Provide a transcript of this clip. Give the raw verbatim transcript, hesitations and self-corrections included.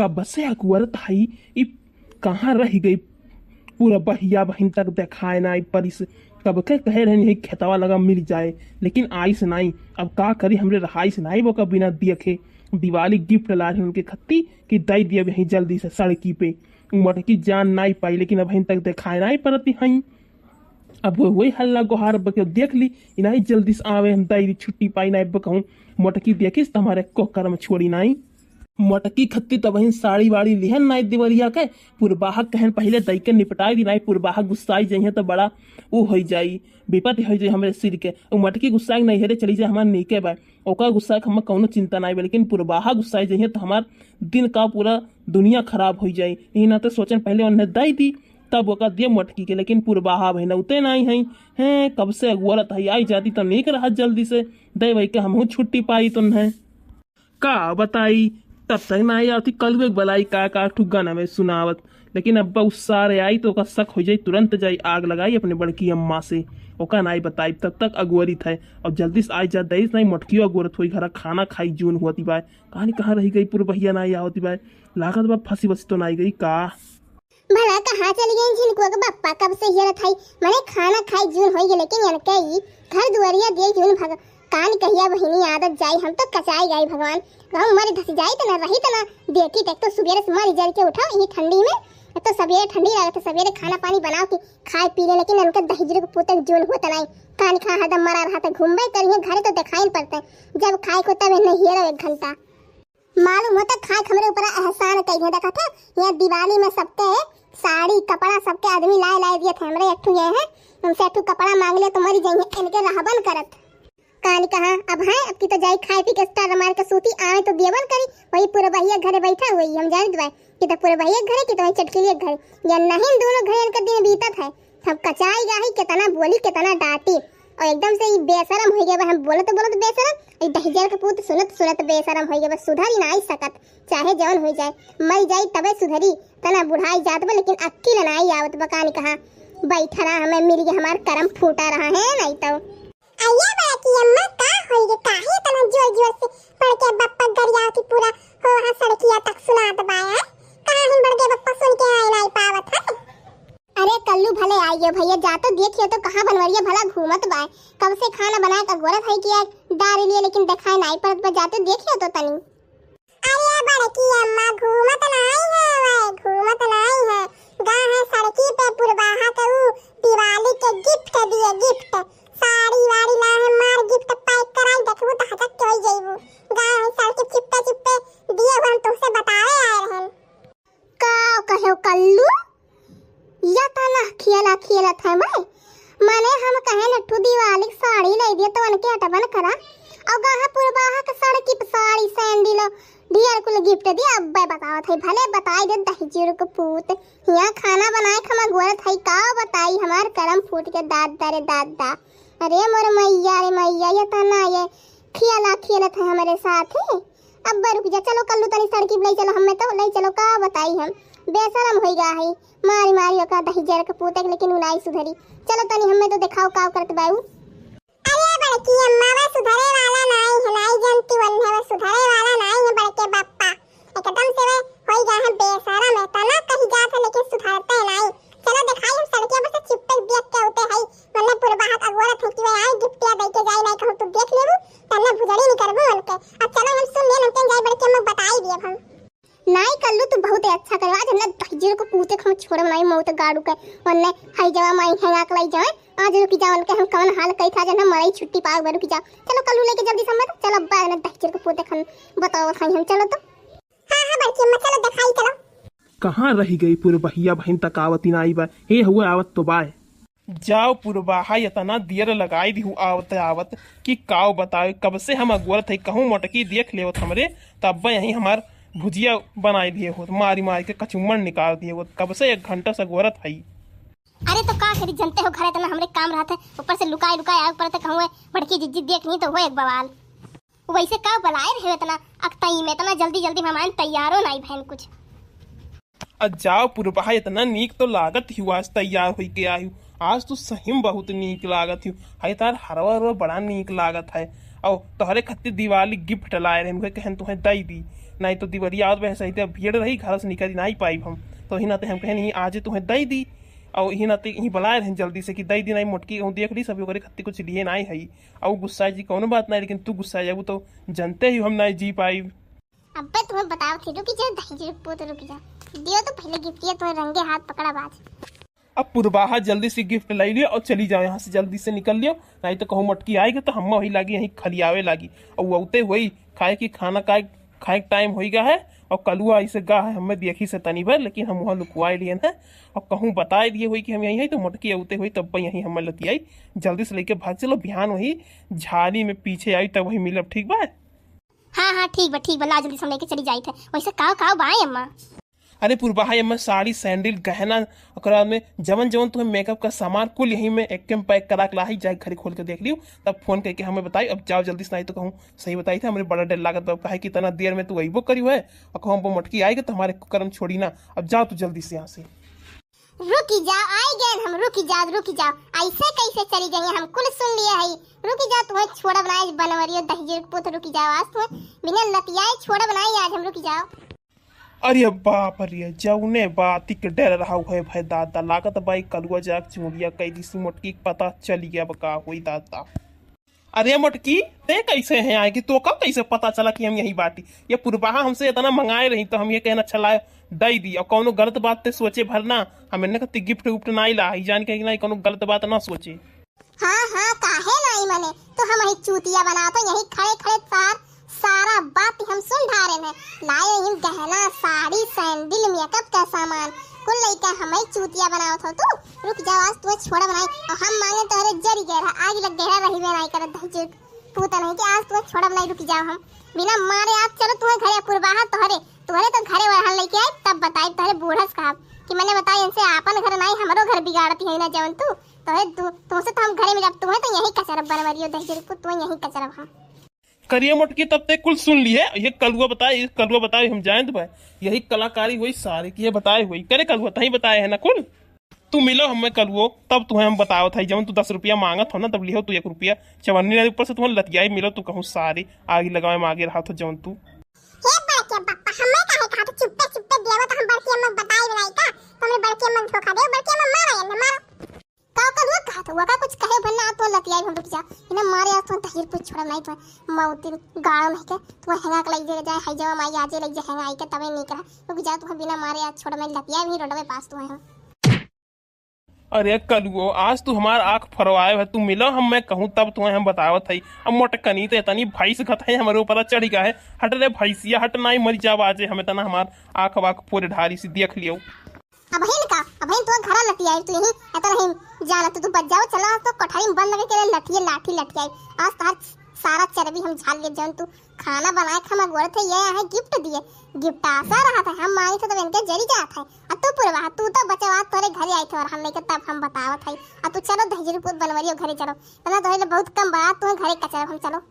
कब से अगुअरत हई, ई कहाँ रहि गई? पुरबहिया बहिन तक देखाए नाई परिस। कब के कहे रहन यही खेतवा लगा मिल जाए, लेकिन आइस नाई। अब का करी, हमरे रहाइस नाई वो का बिना देखे। दिवाली gift ला रहे उनके खत्ती कि दई दिया यही जल्दी से सड़की पे। उ मोटकी जान नाई पाई, लेकिन अबहिन तक देखाए नाई परती हई। अब वो वही हल्ला गोहार बके देख ली, इनाई जल्दी से आवे, हम दई दी छुट्टी पाई नाई बकहूँ। मोटकी देखिस त हमारे को करम छोड़ी नाई। मोटकी खत्ती त बहिन साड़ी वाड़ी लिहन नाई देवरिया के, पुरबाहा कहन पहिले दई के निपटाई दी नाई, पुरबाहा गुस्साई जइहे त बड़ा उ होई जाई, विपत होई जाई हमरे सिर के। उ मोटकी गुस्साई नैहरे चली जाए, हमार नीके बा। ओका गुस्सा के हमें कौनो चिंता नाई बा, लेकिन पुरबाहा गुस्साई जइहे त हमार दिन का पूरा दुनिया खराब होई जाई। यही नाते सोचन पहिले उन्हें दई दी, तब ओका दिए मोटकी के, लेकिन पुरबाहा बहिन उते नाई हई। हैं, कब से अगुअरत हई, आई जाती त नीक रहत जल्दी से, दे वही के हमहू छुट्टी पाई तुन्हें। का बताई, तब तक ना आई आवती, कलुए के बलाई का का ठू गाना में सुनावत। लेकिन अब्बा उस सारे आई तो ओका शक हो जाई, तुरंत जाई आग लगाई अपने बड़की अम्मा से, ओका नाई बताई, तब तक अगुअरित है। और जल्दी से आई जा दईस नाई, मोटकियो अगुअरत होई, घरा खाना खाई जून हुअती बाय। कहानी कहाँ रहि गई, पुरबहिया नाई आवती बाय, लागत बा फंसी वसी तो नाई गई का? भला कहाँ चली गई झिनकुआ के बप्पा? कब से हियरत हई, मने खाना खाई जून होई गई, लेकिन इनके ई घर दुआरिया दिए जून भग-, कान कहिया बहिनी आदत जाई, हम तो कचाई गई भगवान, कहूँ मर धस जाई त ना रही त ना देखी, देख तो सुबेरे से मर जर के उठो यही ठंडी में, तो सबेरे ठंडी लागत है, सबेरे खाना पानी बनाओ कि खाए पी ले, लेकिन इनके दहिजरू के पूते जून हुआ त नाई, कान कहाँ हरदम मरा रहा था, घूमबे करिए घरे तो दिखाई न पड़ते, जब खाए को तब नहीं हियरो एक घंटा। मालूम होता खाए के हमरे ऊपर एहसान कइहे। देखत है, यहाँ दिवाली में सबके साड़ी, कपड़ा, सबके आदमी लाए, लाए दिए थे। हमरे अट्ठू ये है, हमसे अट्ठू कपड़ा मांग ले तो मरी जाइए, इनके रहबन करत। कानी कहाँ अब है, अब की तो जाई खाए पी के स्टार मार के सूती, आवे तो दियबन करी, वही पुरबहिया घरे बैठा हुई, हम जानत बाय कि तो पुरबहिया घरे की तो वही चटकीलिया घरे, या नहीं दोनों घरे इनका दिन बीतत है। हम कचाई गाही, केतना बोली, केतना डांटी, और एकदम से ई बेशरम हो गया बा। हम बोलत बोलत बेशरम, ई दहिजर के पूत सुनत सुनत बेशरम हो गया बा। सुधरी नाई सकत, चाहे जवन हो जाए, मर जाई तबे सुधरी। तना बुढ़ाई जात बा, लेकिन अक्किल नाई आवत बा। कानी कहाँ बैठा रहा, हमें मिल गया, हमार करम फूटा रहा है, नहीं तो। अइया बड़की अम्मा, का होई रे, काहे तना जोर जोर से बड़के बप्पा गरिया की पूरा हो वहाँ सड़किया तक सुनात बा, हैं? कहाँ हम बड़के बप्पा सुन के आए नाई पावत है? अरे कल्लू भले आई गयो भैया, जा तो देखियो तो कहाँ बनवरिया भला घूमत बाय। कब से खाना बना के गोरत है कि यार डार लिए, लेकिन देखाए नाई पड़त बा, जा तो देखियो तो तनी। अरे बड़की अम्मा घूमत नाई है, वह घूमत नाई है। गा है सड़की पे पुरबाहा के ऊ दिवाली के gift दिए, gift। साड़ी वाड़ी ला है, मार gift pack कराई, देखबू तो हचक के होई जइबू। गा है सड़की चिप्पे चिप्पे दिए, हम तुमसे बतावे आए रहन। का कहो कल्लू? या तना खियला खियलत है मैं। मने हम कहे लट्ठू दिवाली के साड़ी ले दिए तो उनके अटबन करा। और गाहा पुरबाहा के सड़की पे साड़ी सैंडल ढेर कुल gift दिए। अब बतावत है भले बताई दे दहिजर के पूत। यहाँ खाना बनाए के हम अगोरत है का बताई हमार करम फूट के दादा रे दादा। अरे मोर मैया रे मैया ये तना ये खियला खियलत है हमारे साथ ही। अब रुक जा, चलो कल्लू तनी सड़की पे ले चलो, हमें तो ले चलो, का बताई हम, बेशरम होई गा है, मारी मारी ओका दहिजर के पूते के, लेकिन उ नाई सुधरी। चलो तनी हमें तो देखाओ का करत बाऊ। अरे बड़की अम्मा, वह सुधरे वाला नाई है, नाई जानती वन्हे, वह सुधरे वाला नाई है बड़के बप्पा, एकदम से वह होई गा है बेशरम है, तना कही जात है लेकिन सुधरते नाई। चलो देखाई हम सड़किया पर से चिपक देख के उते है, वन्ने पुरबाहत अगोरत है कि वह आई gift या दे के जाई, नाई कहूँ तू देख लेबू। तन्ने भुजड़ी निकरबो उनके। अब चलो हम सुन लेन, उनके जाए बड़के हम बताई दिए हम। नाई कल्लू तू बहुत ही अच्छा करवा, आज हमने दहिजर के पूते को हम छोड़ब नाई मौत गाड़ू के। वन्ने हई जवा माई है आक लाई जाए, आज रुकी जा उनके हम कवन हाल कई था जन हम मरई छुट्टी पाग बे रुकी जा। चलो कल्लू लेके जल्दी समझ, चलो अब्बा ने दहिजर के पूते खन बताओ खाई हम, चलो तो। हाँ, हाँ, बड़की अम्मा, चलो देखाई, चलो। कहाँ रहि गई पुरबहिया बहिन तक आवती नाई बा। हे हुए आवत तो बाय। जाओ पुरबाहा, इतना देर लगाई दिहु आवत आवत कि काव बतावे। कब से हम अगोरत है, कहूँ मोटकी देख लेवत हमरे, तब यहीं हमार भुजिया बनाई दिए होत, मारी मारी के कचुम्मन निकाल दिए होत। कब से एक घंटा से अगोरत है। अरे तो का करी, जनते हो घर इतना हमरे काम रहत है, ऊपर से लुकाए लुकाए आवे पड़त है, कहूँ बड़की जिज्जी देख नहीं तो हो एक बवाल। वैसे का बलाए रहे इतना अकताई में, इतना जल्दी जल्दी में हमारे तैयारो नाई भैन कुछ। आ जाओ पुरबहा, इतना नीक तो लागत ही आज तैयार होई के आयु। आज तो सही में बहुत नीक लागत ही। हाय तार हरवा हरवा बड़ा नीक लागत है। और तोहरे खातिर दिवाली gift लाए रहे, उहे कहन तुहे दई दी। नाहीं तो दिवरिया आवत बा, सही ते भीड़ रही, घर से निकल नाहीं पाइब हम। तो इही नाते हम कहे नहीं, आजे तुहें दई दी। और इही नाते इही बुलाए रहन जल्दी से कि दई दी, नाहीं मोटकी कहूँ देख ली सब, ओकरे खत्ती कुछ लिए नाहीं है। और गुस्सा जी कौनो बात नाहीं, लेकिन तू गुस्सा जाबू तो जनते ही हम नाहीं जी पाइब। अब्बे तुम्हें बताओ थी, रुकी जा दहेज पूत, रुकी जा। दियो तो पहले गिफ्टिया, तुम्हें रंगे हाथ पकड़ा बाज। अब पुरबाहा जल्दी से गिफ्ट लाई लियो और चली जाओ यहाँ से, जल्दी से निकल लियो, नाहीं तो कहूँ मोटकी आएगी तो हम वही लागी यहीं खलियावे लागी। और वो अउते हुई खाए की खाना खाए, खाए के टाइम होई गा है और कलुआ ऐसे गा है हमें देखी से तनी भर, लेकिन हम वहाँ लुकवाए लिए हैं और कहूँ बताए दिए हुई कि हम यहीं हैं तो मोटकी अउते हुई तब यहीं हमें लतियाई। जल्दी से लेके भाग चलो, बिहान वही झाड़ी में पीछे आई तब वही मिलब, ठीक बा? हाँ, हाँ, ठीक बा, ठीक बा, ला जल्दी से हम लेके चली जाइत है। वैसे काव, काव बाए अम्मा? अरे पुरबाहा, एमे साड़ी, सैंडल, गहना, ओकरा में जवन जवन तुम्हें मेकअप का सामान कुल यहीं में एक में पैक करा के लाही, जाए घरे खोल के देख लियो, तब फोन करके हमें बताई। अब जाओ जल्दी से, नाहीं तो कहूँ सही बताई थे, हमरे बड़ा डर लागत बा, काहे कि इतना देर में तू अइबो करी है और कहूँ मोटकी आएगी तो हमारे करम छोड़ी ना। अब जाओ तू जल्दी से यहाँ से। रुकी जाओ, आई गए हम, रुकी जाओ, रुकी जाओ। ऐसे कैसे चली गई, हम कुल सुन लिए है। रुकी जाओ, तुम्हें छोड़ब नाहीं बनवरियो दहिजर पूत, रुकी जाओ, आज तुम्हें बिना लतियाए छोड़ब नाहीं आज हम, रुकी जाओ। अरे बाप रे, जौने बात के डर रहा है भाई दादा, लागत बा ई कलुआ जाग चूड़िया कई दिस मोटकी के पता चली अब का होई दादा। अरे मोटकी, ते कैसे है आए कि तो का कैसे पता चला कि हम यही बाटी? ये पुरबाहा हमसे इतना मंगाए रही तो हम ये कहना अच्छा लाए दई दी। और कौनो गलत बात ते सोचे भर ना, हम इन्हें कहती गिफ्ट उफ्ट ना ला, ई जान के कि ना कौनो गलत बात ना सोचे। हाँ, हाँ, काहे नाई मने? तो हम ही चूतिया बनावत हो, यही खड़े खड़े सार, सारा बात हम सुन ढारे हैं। लाए ही गहना, साड़ी, सैंडल, मेकअप का सामान, कुल लइका हम ही चूतिया बनावत हो तू। रुक जाओ, आज तुम्हें छोड़ब नाई। और हम मांगे तोहरे जरी गए रहा, आग लग गए रहा, रही में नाई करत दहिजर पूत नहीं कि आज तुम्हें छोड़ब नाई, रुक जाओ हम। बिना मारे आज चलो तुम्हें घरे पुरबाहा तोहरे, तोहरे तो घरे वरहन लेके आए, तब बताए तोहरे बूढ़स कहब कि मैंने बताया इनसे आपन घर नाई, हमरो घर बिगाड़ती है ना जवन तू। तोहे तू, तुमसे तो हम घरे में जाब, तुम्हें तो यही कचरब बनवरियो दहिजर पूत, तुम्हें यही कचरब हम। करिए मोटकी, तब ते कुल सुन लिए, ये कलुआ बताए, ये कलुआ बताए, हम जाए तो भाई, यही कलाकारी हुई सारी की, ये बताए हुई। करे कलुआ, तही बताए है ना कुल। तू मिलो हमें कलुओ, तब तुम्हें हम बतावत है, जवन तू दस रुपया मांगत हो ना, तब लिहो तू एक रुपया। चवन्नी ना ऊपर से तुम्हें लतियाई मिलो, तू कहूँ सारी आगे लगावे में आगे रहा तो जवन तू। हे बड़के पप्पा, हमें काहे कहा तो चुप्पे चुप्पे देवत, हम बड़की अम्मा बताई बनाई का, तो हमरे बड़की अम्मा धोखा दे, बड़की अम्मा मारो, ये मारो। का कलुआ कहत हुआ का? कुछ कहे भर ना, तो लतियाई हम, रुक जा। बिना मारे आज तो दहिजर पूत छोड़ब नाई तो मौती गाड़ो नहीं के, तो हेंगा के लई जाए, हाई जवा माई आजे लई जाए, हेंगा आई के तबे निक रहा। रुक जा, तो बिना मारे आज छोड़ब नाई, लतियाई भी रोडवे पास तो है हम। अरे कलुओ, आज तू हमार आँख फरवाए है, तू मिलो हम, मैं कहूँ तब तुम्हें हम बतावत है। अब मोटकनी तो इतनी भैंस घत है, हमारे ऊपर चढ़ी गा है। हट रे भैंसिया, हट नाई मरी जाब आजे, हमें तना हमार आँख वाँख फोड़ ढारी सी देख लियो। अबहिन का, अबहिन तो घर लतियाई, तू यही इतना ही जाना, तू, तू बच जाओ, चलो आज तो कोठरी में बंद लगे के लठिए लाठी लटियाई। आज तार सारा चर्बी हम झाड़ ले जौन तू खाना बनाए के हम अगोरत है, ये आहे गिफ्ट दिए, गिफ्ट आशा रहा था, हम मांगी थे तो इनके जरी जात है। आ तू पुरवा, तू तो बचवा तोरे घरे आई थे और हम लेके तब हम बतावत है। आ तू चलो दहिजर पूत बनवरियो घरे चलो, इतना तोरे लिए बहुत कम बा, तू घरे कचरा हम चलो।